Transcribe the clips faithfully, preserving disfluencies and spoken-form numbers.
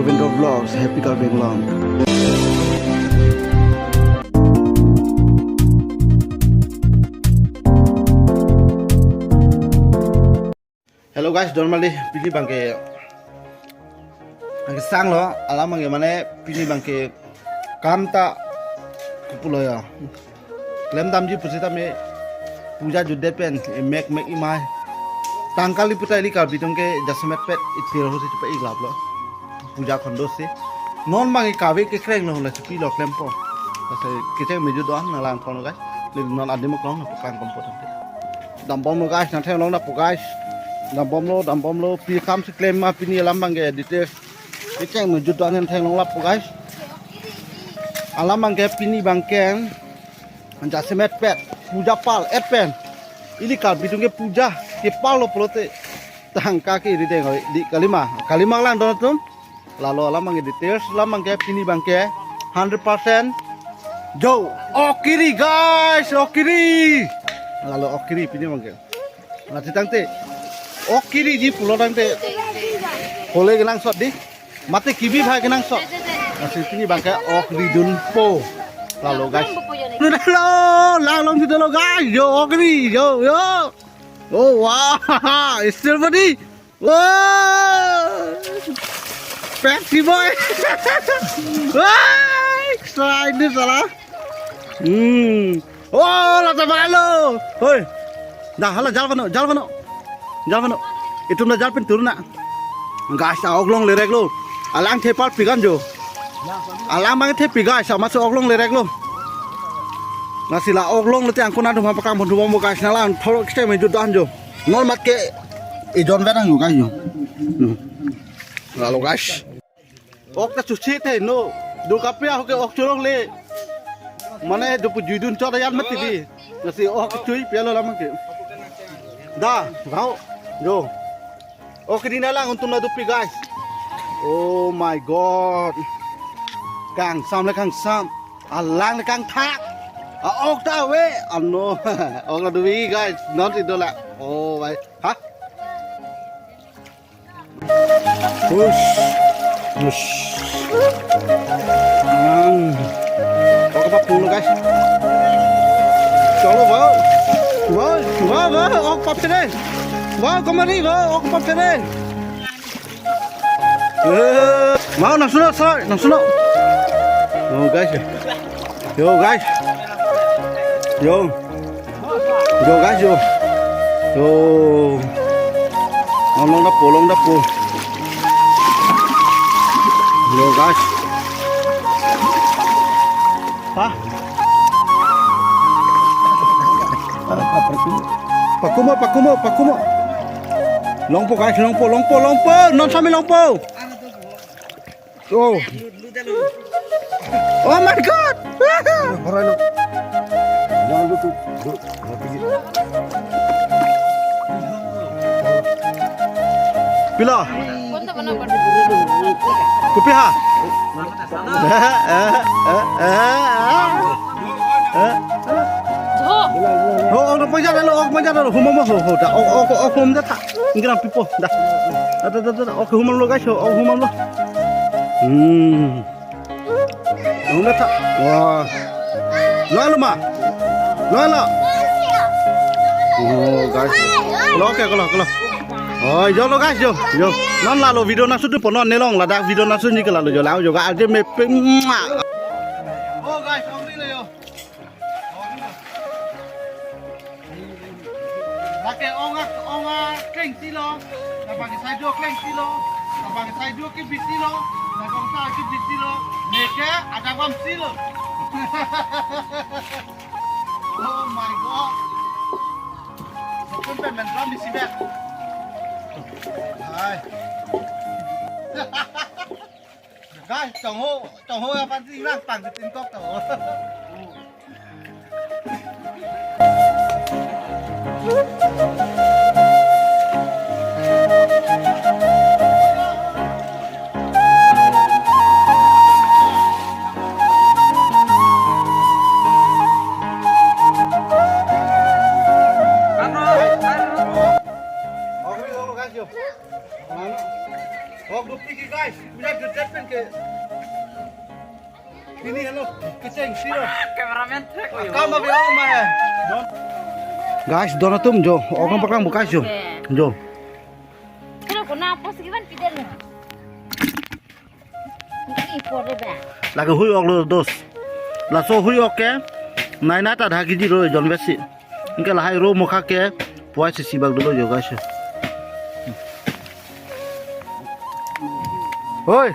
Window Vlogs, Happy Karbi Anglong. Hello guys, don mali, pini abangke, abangke sanglo, alam abangke mane pini abangke kam ta kopulo ya. Klem damji pusitame puja jutdet pen, e mek mek imai. Tangkali puta ili Karbi atum ke jasemet pet itir ho si chupa iglap lo. Puja khondo si. Non abangke kave kekreng lo la chepilo klempo. Asa kecheng mejut do-an nanglang kono guys. Lil non adim klong na pukang kompo tangte. Dambomlo guys, nangthenglong lapo guys. Dambomlo, dambomlo. Pi kam si klem ma pini alam abangke details. Kecheng mejut do-an nangthenglong lapo guys. Alam abangke pini abangke jasemet pet puja pal et pen. Ili Karbi atum ke puja kepal lo pulote tangka ke rideng oi, di kalima. Kalima lang don atum. Lalo alam abangke details, alam abangke pini abangke hundred percent jo. Ok kiri guys, ok kiri. Lalo ok kiri pini abangke. Lasi tangte ok kiriji pulo tangte. Hole kenangsot di. Mate kibi bhai kenangsot. Lasi pini abangke ok ridunpo. Lalo guys. Lalo, lang long si dolo guys. Yo, ok kiri, yo, yo. Oh, wah, still body. Wah. Pepsi boy. Wah, excited salah. Hmm. Oh, lata balo. Hoi. Dah, hala jal vano, jal vano. Jal vano. Itum dah jal pen turun na. Guys, a-ok longlereklo. Alang thepal pigan jo. Alang abang thepi guys, amat so ok longlereklo. Lasi la ok longlote angkon atum apakam pon thubom guys, nanglang thorok kecheng mejut do-an jo. Non mat ke ijon benang jo guys jo. Hmm. Lalo guys. Ok ta chuchi te no. Dulkape ahok ke ok chorong le. Mane dopu juidun chot ayan mati di. Lasi ok chui pelo lamang ke. Da, rao. Jo. Ok, ini nalang untung na dopi guys. Oh my God. Kangsam le kangsam. Alang le kangthak. A-ok ta ave. Ano. Ok la dopi guys. Non si dola. Oh, bhai. Ha? Push. Push. Hmm. Ok, papulo guys. Chalo, wow. Wow, wow, wow, ok paphere. Wow, kemari, wow, ok paphere. Eh, wow, nangsuno, sir, nangsuno. Oh, guys. Yo, guys. Yo. Yo, guys, yo. Yo. Long, long dapo, long dapo. Yo, guys. Ha? Pakumo, pakumo, pakumo. Longpo, guys, longpo, longpo, longpo. Non sami longpo. Oh. Oh my God! Horai lo. Jangan lupa. Pila? Kopi ha? Eh, eh, eh, eh, eh. Eh? Ho, ok, ok, ok, ok, humam ho, ho, da, ok, ok, ok, hum da tha. Ingram pipo, da. Da, da, da, da, ok, humam lo, guys, ok, humam lo. Hmm. Hum da tha. Wah. Lo, lo, ma. Lo, lo. Oh, guys. Lo, ok, lo, lo. Oh, yo, lo, guys, yo, yo. Non lalo video nangshoot po, non nelong ladak video nangshoot ni ke lalo yo, la, yo, ga, aje me pe. Oh, guys, ok, lo, yo. Lake ong ak-, ong akleng si lo, labang saido akleng si lo, labang saido kebit si lo, labang sa kebit si lo, neke ada bam si lo. Oh my God. Bukan pen men drum isi bet. Hai. Guys, chongho, chongho aphan si lang pang si tin kok to. Ok, ok, guys, yo. Ok, dupiki, guys. Ini hello, kecheng siro. Cameraman thek. Kam abi om ma hai. Guys, don atum jo, ok nangpaklang bo guys jo. Jo. Hello, kona apos kiban piden ya. Ini ipor de ba. Lake hui ok lo dos. Laso hui ok ke. Nai nai ta dha kiji lo jon besi. Anke lahai ro mokha ke puai si sibak dolo jo guys. Hoi.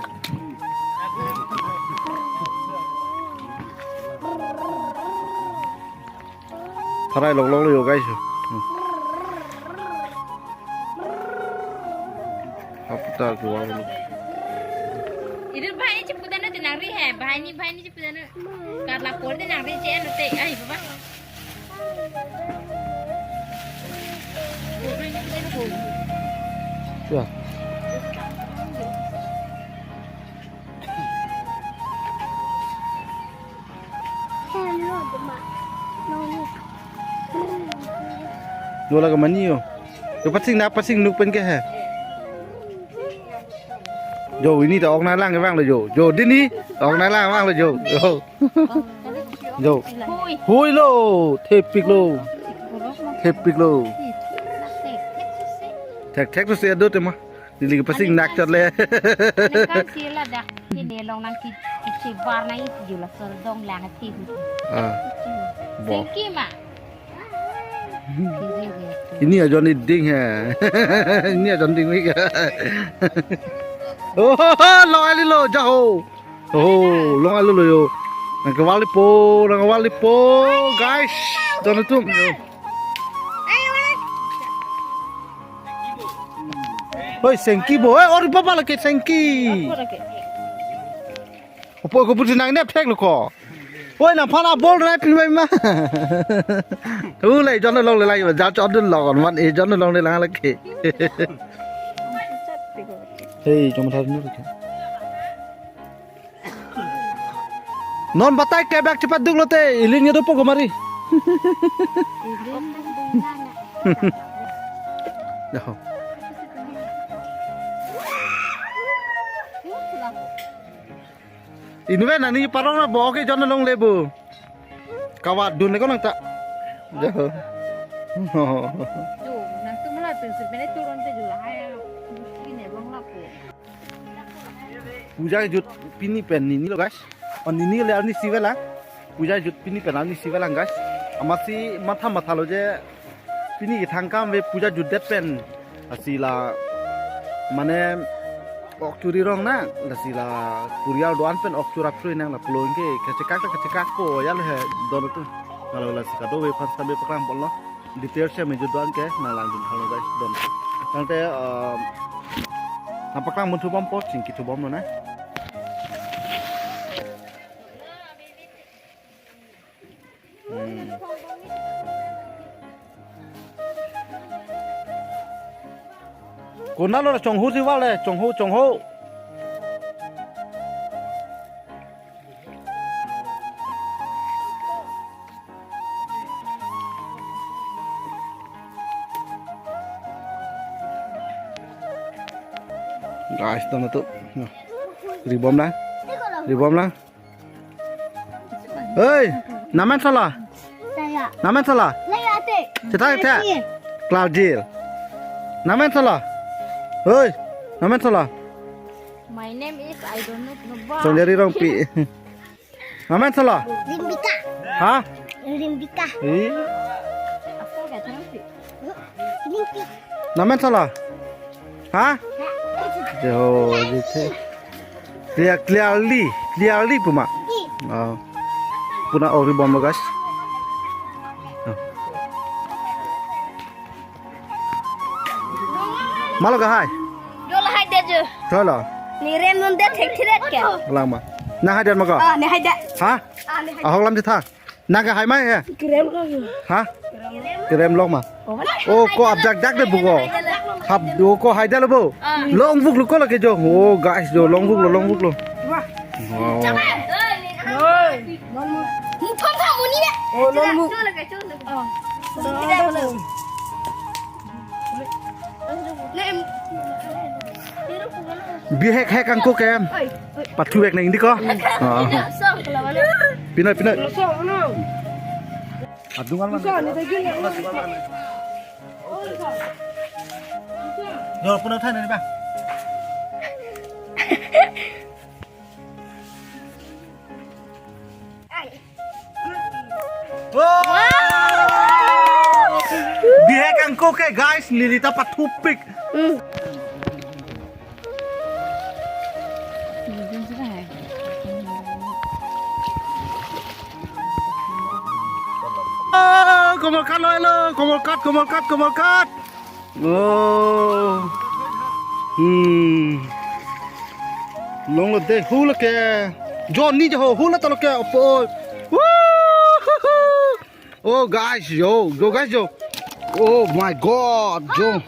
Tharai lok lok lo jo guys. Hap ta kewa lo. Idur bahai ni chepu dana te nangri hai, bahai ni, bahai ni chepu dana. Karla por te nangri che ano te, ai baba. Ya. Dola ke mani yo. Yo pasing na pasing nuk pen ke hai. Jo, ini ta ok nanglang vanglo jo. Jo, dini ok nanglang vanglo jo. Jo. Jo. Hui. Hui lo, thepik lo. Thepik lo. Thek thek to se do tema. Neli ke pasing nak chot le. Nangkan sila dak. Ini long nang ki, ki chebar nang isi jula sordong lang ati hu. Ah. Bo. Singki ma. Ini ajon ni ding hai. Ini ajon ding wik. Oh, long ali lo jaho. Oh, long ali lo yo. Nangkewali po, nangkewali po, guys. Don atum. Yo. Hoi, sengki bo. Hoi, ori papa lake sengki. Opo ko pusi nang nep thek lo ko. Hoi, nangphan abol rai pin bai ma. Hu lai jon long le lai ja chot dun lo kon man e jon long le lang lake. Hei, chom thar nu ke. Non batai kebak chepaduk lote, ilin ngedo po gomari. Dah. Inve nani parong na bo ke jon long le bo. Kawat dun le ko nang ta. Dah. Jo, nangtum la prinsip mene turun te jula hai. Ini bang lapu. Puja jut pini pen nini lo guys. Oh, nini le arni sivelang. Puja jut pini pen arni sivelang guys. Amatsi matha matha lo je pini kethang kam ave puja jutdet pen. Lasi la mane ok churi rong nang. Lasi la purial do-an pen ok churap churi nang la pulo anke kachekak ta kachekak po ya lo he don atum. Nalo lasi kadokave aphan sambil paklang pon lo. Details ya mejo do-an ke nanglang dun thalo guys don. Tangte, eh, nangpaklang mun thubom po chingki thubom lo na. Hmm. Kona lo chonghu si wale, chonghu, chonghu. Guys, tong tu. Ribom lang. Ribom lang. Hei, namen sala? Saya. Namen sala? Saya ate. Cetha, cetha. Iya. Claudia. Namen sala? Hei, namen sala? My name is, I don't know, no ba. Sonjari Rongpi. Namen sala? Rimbika. Ha? Rimbika. Ih. Apa kata Rongpi? Rimbika. Namen sala? Ha? Jo, jithe. Clear, clearly, clearly puma. Oh. Puna ori bom lo, guys. Oh. Malo ka hai? Jo lahai det jo. Thalo. Ne rem non det thek thiret ke. Lang ma. Nang hai det ma ko? Ah, ne hai det. Ha? Ah, ne hai. Ahok lam je tha. Nang ka hai mai he? Kerem lo jo. Ha? Kerem lo ma. Oh, ko abjak dak de buko. Hap do ko hai det lo bo. Ah. Long vuk lo ko lake jo. Oh, guys jo long vuk lo, long vuk lo. Wah. Wow. Oi. Muphan tha muni ne. Oh, long vuk. Chol lake, chol lake. Oh. Long vuk. Ne em. Bihek hek angko ke. Pathu bek nang di ko. Oh. Pinoi, pinoi. Adungan man. Yo, punau thai nani ba. Wow! Bihek angko ke guys, neli ta pathupik. Oh, Komolkat lo, hello, Komolkat, Komolkat, Komolkat. Oh. Hmm. Longlo de, hula ke. Jo ni jo, hula talo ke, opo. Woo! Oh guys, yo, yo guys, yo. Oh my God, yo.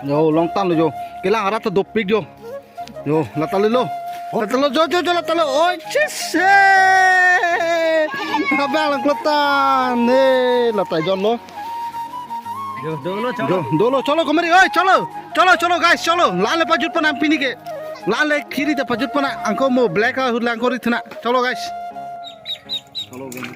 Yo, longtanglo yo. Kelang arat ta dopik yo. Yo, latalo lo. Latalo, jo, jo, jo, latalo. Oi, chise. Abang lang klotan. Ne, latai jonlo. Jo, dolo, cholo. Jo, dolo, cholo, komari, oi, cholo. Cholo, cholo, guys, cholo. La-an le pajut pon nang pini ke. La-an le kiri ta pajut pon nang. Angko mo black ahut lang kori thuna. Cholo, guys. Cholo, guys.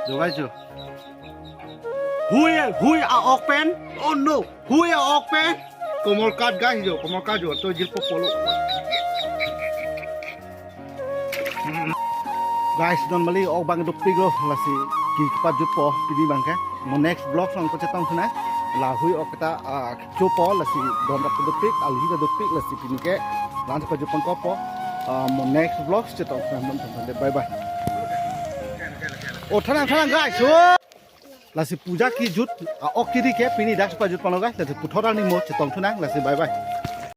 Jo guys, jo. Hui, hui a-ok pen. Oh no. Hui a-ok pen. Komolkat guys jo, Komolkat jo. To jirpo polo. Guys, normally ok abang dopik lo, lasi ke kepajutpo pini abang ke. Mo next vlog along ko chetong thunang. La hui ok ta, ah, chopo, lasi don rak dopik, alhi ta dopik, lasi pini ke la-an ta pajut pon kopo. Ah, mo next vlog chetong thunang, non thunang de, bye bye. Oh, thanang, thanang guys. Oh. Lasi puja kejut, ah, ok kiri ke pini dak pajut pon lo guys, lasi puthot arni mo chetong thunang, lasi bye bye.